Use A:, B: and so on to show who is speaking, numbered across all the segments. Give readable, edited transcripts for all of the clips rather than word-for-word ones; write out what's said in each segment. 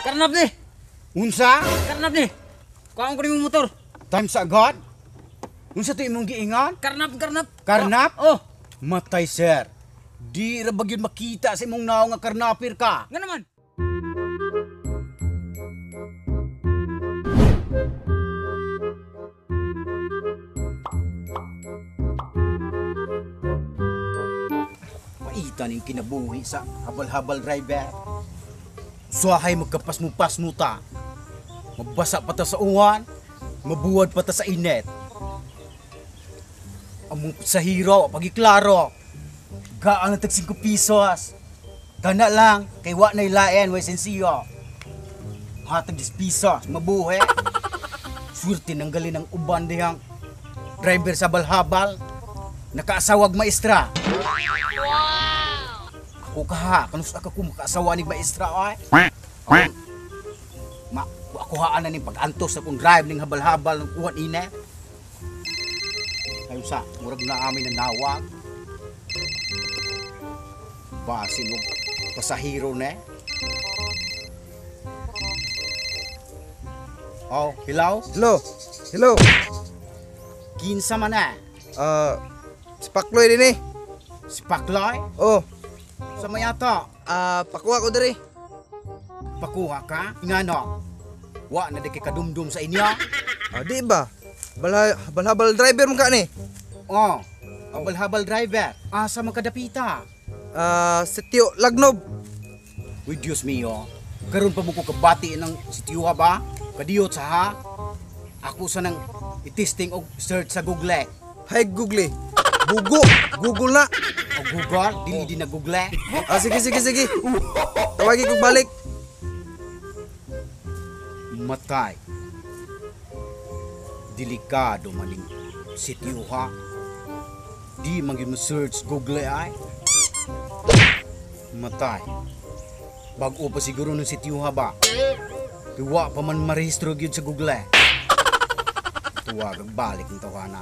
A: Karnap ni!
B: Unsa?
A: Karnap ni! Kuhaan ko ni mong motor.
B: Time sa God? Unsa to imong giingon?
A: Karnap, karnap.
B: Karnap?
A: Oh,
B: Matay, sir. Di ra ba gyud makita sa imong naong nga karnapir ka?
A: Nga naman.
B: Paita ning kinabuhi sa habal-habal driver. Suwahay magkapasmo-pasmo ta. Mabasa pa ta sa uwan, mabuwad pa ta sa init. Among sa hero, pagiklaro. Gaan na tag 5 pesos. Kana lang, kay wa na ilain, way sensiyo. Hatag 10 pesos, mabuhi. Swerte nang gali ng uban dihang driver sa balhabal. Nakaasawag maestra. Ako ka ha, kanus ka ko makaasawa ni maestra ay. Ako, ma, ako haan na ning pag-antos sa kong drive ning habal-habal ng uwan ine. Kayo sa, murag na amin na nawag. Basin mo, pasahero ne. Oh, hello?
C: Hello. Hello.
B: Kinsa man eh?
C: Si Pakloy din eh.
B: Si Pakloy?
C: Oh,
B: Sa may ato?
C: Pakuha ko diri.
B: Pakuha ka? Ingano? Wa na di kay kadumdum sa inyo?
C: Di ba? Balhabal driver man ka ni.
B: Oh, habal-habal driver. Asa man kadapita?
C: Sitio Lagnob.
B: Uy, Dios mio. Karon pa mo ko kabati ng sitio ha ba? Kadiyot sa ha? Ako sa nang i-testing og search sa Google.
C: Hay Google. Bugo, Google na.
B: O Google, dili din na Google.
C: Sige sige sige. Tawagi kog balik.
B: Matay. Delikado maning sitio ha. Di man gyud mo search Google ay. Matay. Bag-o pa siguro ng sitio ha ba? Wa pa man marehistro gyud sa Google. Tuwag ang balik ng tawana.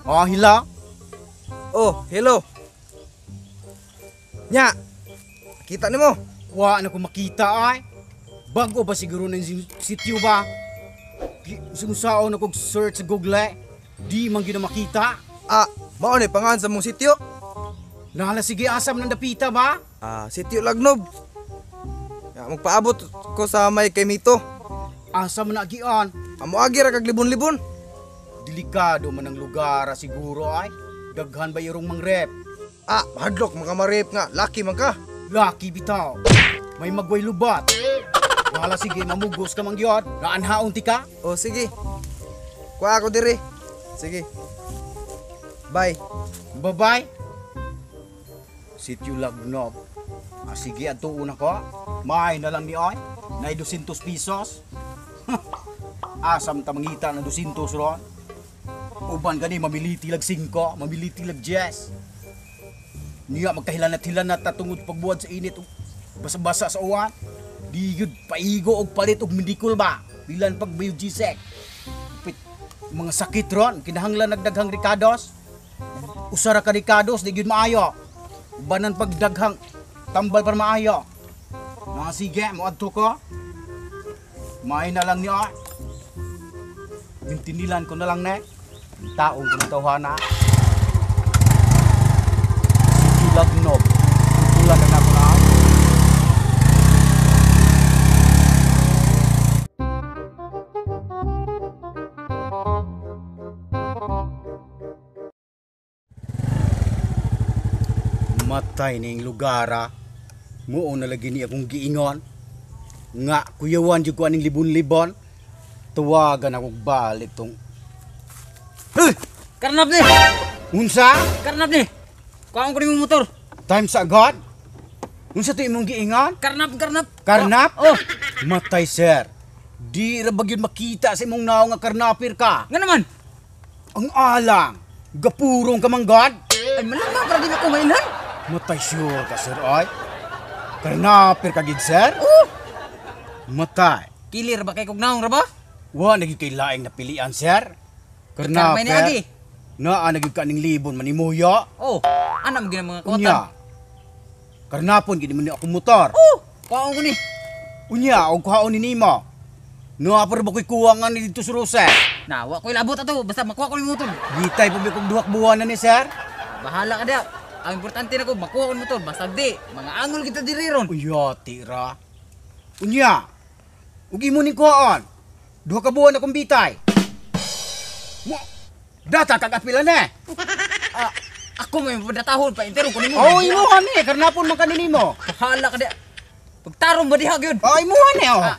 B: Oh, hello?
C: Oh, hello. Nya. Kita nimo.
B: Wa na ko makita ay. Bago ba siguro ng sitio ba? Sungsaon na kog search sa Google. Di man gyud na makita.
C: Mao ni pangalan sa mong sitio.
B: Nahala sige asam ng dapita ba?
C: Sitio Lagnob. Ya, magpaabot ko sa may kay Mito.
B: Asa man agian?
C: Amo agi ra kag libon-libon.
B: Delikado man ang lugar siguro ay. Daghan ba irong mangrep?
C: Mahadlok man ka marep nga. Laki man ka.
B: Laki bitaw. May magway lubat. Wala sige mamugos ka man gyud. Naanhaon ti ka?
C: Oh, sige. Kuha ako diri. Sige. Bye.
B: Bye-bye. Sitio Lagnob. Sige, adto una ko. May na lang ni oy. Nay 200 pesos. Asam ta mangita ng 200 ron. Uban gani mamiliti lag 5, mamiliti lag 10. Niya magkahilanat-hilanat ta tungod pagbuhat sa init ug basa-basa sa uwan. Di gyud paigo og palit og medikol ba. Bilan pag Biogesic. Pit, mga sakit ron, kinahanglan nagdaghang rikados. Usa ra ka rikados di gyud maayo. Ubanan pagdaghang tambal para maayo. Mga sige, moadto ko. May na lang niya. Mintinilan ko na lang ne. Taong ko na tawhana. Sitio Lagnob. Tutulan na ako na. Matay ning lugar ah. Muo na lagi ni akong giingon. Nga kuyawan jud ko aning libon-libon. Tuwagan akong balik tong.
A: Hey! Karnap ni!
B: Unsa?
A: Karnap ni! Kuhaan ko ni mong motor.
B: Time sa God? Unsa to imong giingon?
A: Karnap, karnap.
B: Karnap?
A: Oh.
B: Matay, sir. Di ra ba gyud makita sa imong naong nga karnapir ka?
A: Nga naman.
B: Ang alang. Gapurong ka man God.
A: Ay malamang para di ako mainan.
B: Matay sure ka, sir, ay. Karnapir ka gid, sir?
A: Oh.
B: Matay.
A: Kilir ba kay kog naong ra ba?
B: Wa na gyud kay laing napilian, sir.
A: Karnapir.
B: Karnapir.
A: Agi.
B: Naa na gyud ka ning libon manimuyo.
A: Oh, ana mo gina mga kawatan.
B: Unya. Karnapon gid mo ni akong motor.
A: Oh, kuhaon ko ni.
B: Unya, og kuhaon ni nimo. Naa pa ra ba ko'y kuwangan ni dito sa Rose?
A: Na, wa ko'y labot ato, basta makuha ko ni motor.
B: Gitay pa ba kog duhak buwan na ni sir?
A: Bahala ka diha. Ang importante na ko makuha ko ni motor, basta di mga angol kita diri ron.
B: Unya, tira. Unya. Ug imo ning kuhaon. Duha ka buwan akong bitay. Mo data kag apila na.
A: Ah, ako may padatahon pa entero ko nimo.
B: Oh, imuha ni karnapon man kani nimo.
A: Bahala ka diha. Pagtarong ba diha gyud?
B: Oh, imuha ni oh.
A: Ah.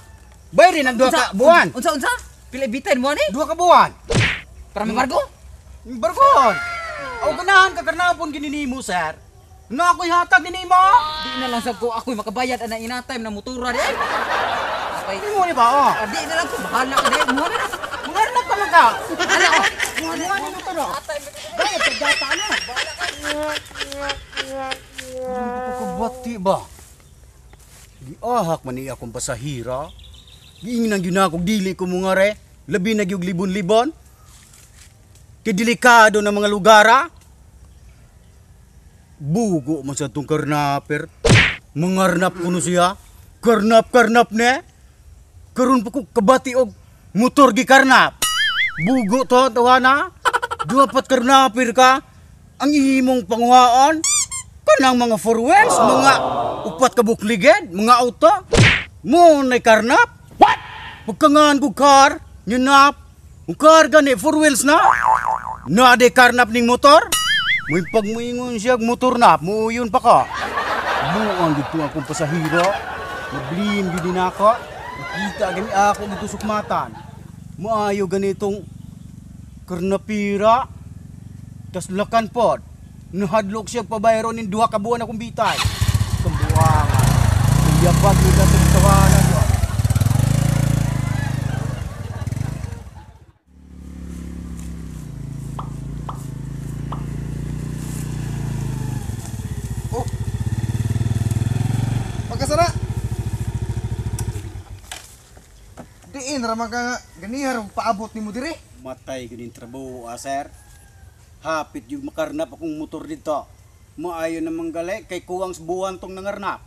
B: Bayri ng duha ka buwan.
A: Unsa unsa? Pila bitay mo ani?
B: Duha ka buwan.
A: Para may barko?
B: Barkon. Aw ganahan ka karnapon gini nimo, sir. Na ako'y hatag ni nimo.
A: Di na lang sab ko ako'y makabayad ana ina time na motora di. Apay.
B: Imo ni ba oh?
A: Ah, di na lang ko bahala ka di. Muha na.
B: Mangarnap pa man ka.
A: Ala oh.
B: Muha ni mo to no. Bayad kag data na. Kabati ba? Giahak man ni akong pasahira. Giingnan gyud na akong dili ko mo nga re. Labi na gyud libon-libon. Kay delikado na mga lugar ah. Bugo man sa tong karnaper. Mangarnap kuno siya. Karnap-karnap ne. Karon pa ko kabati og motor gikarnap. Bugo to tawana. Duha pat karnaper ka. Ang imong panguhaan kanang mga four wheels, mga upat ka bukliged, mga auto. Mo nay karnap. What? Pagkangan ko car, nyanap. Ang car gani four wheels na. Na de karnap ning motor. May pagmuingon siya motor na, muuyon pa ka. Buang dito akong pasahero. Mablim gyud din ako. Nakita gani ako dito sukmatan. Maayo ganitong karnapira. Tas lakan pod. Nahadlok siya pabayro ning duha ka buwan akong bitay. Kambuangan. Iyabag ni datong tawanan yun.
C: Oh. Pagkasara. Diin ra man ka nga ganihar og paabot nimo diri.
B: Matay ganin trabaho, ah, sir. Hapit yung makarnap akong motor dito. Maayo namang gali, kay kuwang sa buwan tong nangarnap.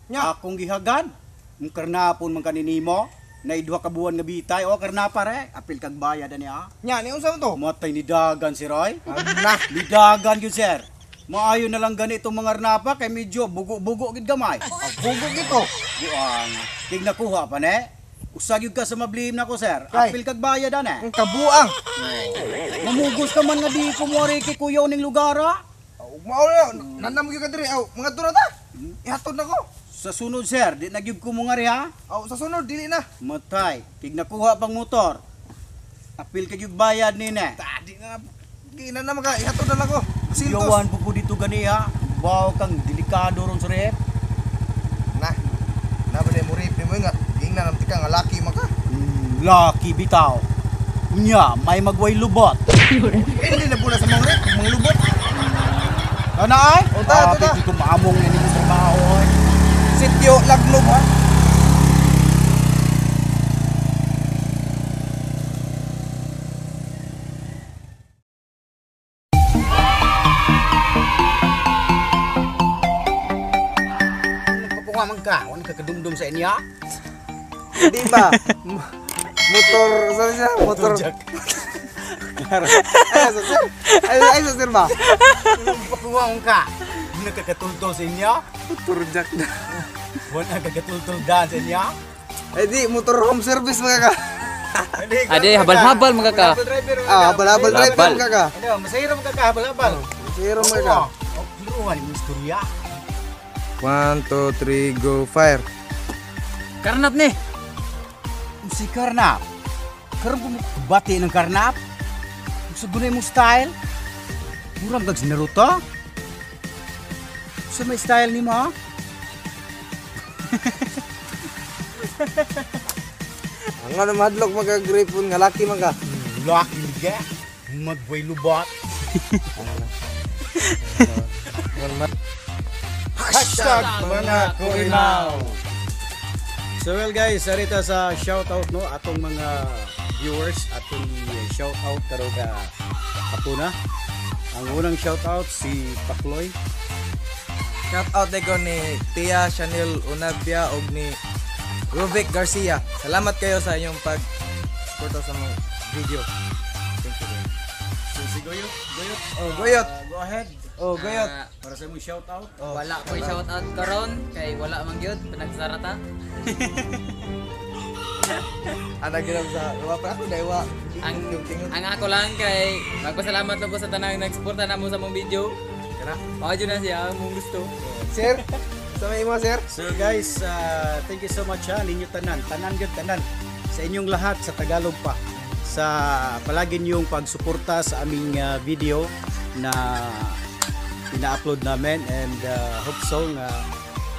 C: Nya.
B: Akong gihagan. Ang karnapon man kaninimo, na duha ka buwan nga bitay, o karnapa re, apil kag bayad ani ah.
C: Nya ni unsa man to?
B: Matay ni dagan si Roy.
C: Ana.
B: Ni dagan gyud sir. Maayo na lang ganitong mga arnapa kay medyo bugo-bugo gid gamay.
C: Bugo gito.
B: Buang. Tig nakuha pa ne. Usag gyud ka sa mablim nako sir.
C: Kay.
B: Apil kag bayad ane.
C: Ang kabuang.
B: Mamugos ka man nga di ko mo kay kuyaw ning lugar ah.
C: Ug mao na nanam gyud ka diri. Aw, mga na ta. Ihatod na ko.
B: Sa sunod sir, di na gyud ko mo nga ha.
C: Aw, sa sunod dili na.
B: Matay, tig nakuha pang motor. Apil kag gyud bayad nina.
C: Ta di na. Di na naman ka ihatod na lang ko. Sintos.
B: Yawan po ko dito gani ha. Baw kang delikado ron sa rep.
C: Na. Na ba mo rip nimo nga ingnan nam tika nga laki man ka.
B: Lucky bitaw. Unya, may magway lubot.
C: Hindi na pula sa mga rip, mga lubot.
B: Ano ay?
C: O, ta, ta, ta.
B: Dito maamong ini mo trabaho oy.
C: Sityo laglob ha.
B: Nagpapunga man ka, wala ka kadumdum sa inya.
C: Di ba? Motor, sorry siya, motor.
B: Jack.
C: Ay, sa sir. Ay, ay, sa sir ba?
B: Nagpapunga man ka. Nakakatultol sa inya.
C: Motor jack na.
B: Wala kakatultol dan sa inya.
C: Ay di, motor home service mga ka.
A: Ade, habal-habal mga ka.
C: Ah, habal-habal driver
A: Habal.
C: mga ka.
B: Ano, masahiro mga ka, habal-habal.
C: Zero mga ka.
B: Oh, kiluhan yung istorya.
C: 1, 2, 3, go, fire.
A: Karnap ni.
B: Si Karnap. Karon ko bati ng Karnap. Sa gunay mo style. Murang kag si Naruto. Sa may style ni mo?
C: Ang ano madlok mga gripon nga laki man ka.
B: Lucky liga. Magway lubot. Hashtag mga kurimaw. So well guys, sarita sa shoutout no atong mga viewers atong shoutout karon ka Hapuna. Ang unang shoutout, si Pakloy.
C: Shout out ko ni Tia Chanel Unabia og ni Ruvic Garcia. Salamat kayo sa inyong pag suporta sa mga video. Thank you.
B: So si Goyot, Goyot.
C: Oh, Goyot.
B: Go ahead.
C: Oh, Goyot.
A: Ah,
B: Para sa imong shoutout.
C: Oh.
A: wala ko'y shout out karon kay wala man gyud, pinagsarata.
C: Ana ginam sa wa pa ako daywa.
A: Ang ang ako lang kay magpasalamat lang ko sa tanang nagsuporta namo sa mong video.
C: Kana.
A: Mao jud na siya ang mong gusto.
C: Sir, sa may imo, sir.
B: So guys, thank you so much ha ninyo tanan. Tanan gyud tanan. Sa inyong lahat, sa Tagalog pa, sa palagi niyong pagsuporta sa aming video na ina-upload namin and hope so nga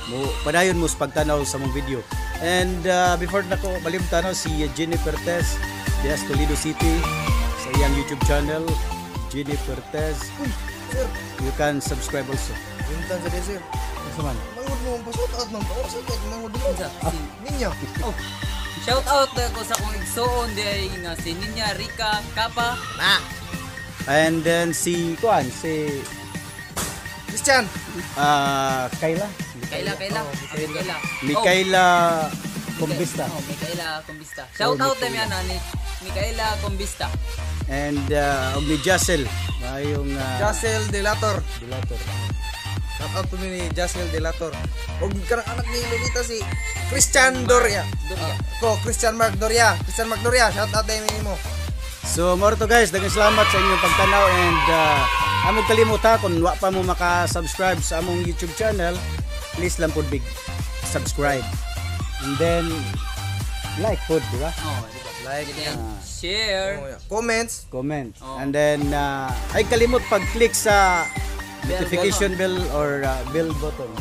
B: mo padayon mo sa pagtanaw sa mong video. And before nako malimtan, no, si Jenny Pertez dias Toledo City, sa iyang YouTube channel, Jenny Pertez.
C: Uy, sir.
B: You can subscribe also.
C: Yuntan sa sir.
B: Unsa man?
C: Mangud mo pa shout out man. Oras shout out mangud mo. Ninyo.
A: Oh. Shout out ko sa akong igsuon di ay nga si Ninya Rica Kapa.
C: Na.
B: And then si kuan, si
C: Christian.
B: Ah, Kayla.
A: Kaila, Kaila.
C: Oh,
A: Mikaela.
B: Mikaela Combista.
A: Oh, Mikaela Combista. Shout out din yan ni Mikaela Combista.
B: And og ni Jassel, mayong
C: Jassel Delator.
B: Delator.
C: Shout out to me ni Jassel Delator. Og kanang anak ni Lolita, si Christian Doria.
A: Doria.
C: Ko Christian Mark Doria. Christian Mark Doria, shout out din nimo.
B: So mao to, guys, daghang salamat sa inyong pagtanaw and among kalimuta, kung wa pa mo maka-subscribe sa among YouTube channel, please lang pud big subscribe. And then like pud, di ba?
A: Oh, di ba?
C: Like,
A: And then, share.
C: Oh, yeah. Comments.
B: Comment.
A: Oh.
B: And then ay kalimot pag-click sa
A: Bell
B: notification bell or bell button.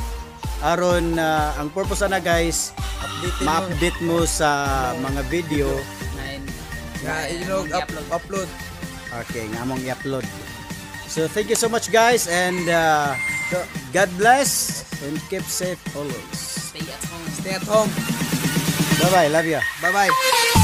B: Aron ang purpose ana, guys,
C: Update mo.
B: Ma-update mo sa mga video
A: Nine.
C: Nga inog up, upload.
B: Okay, nga among i-upload. So thank you so much, guys, and God bless and keep safe always.
A: Stay at home.
C: Stay at home.
B: Bye bye, love you.
C: Bye bye.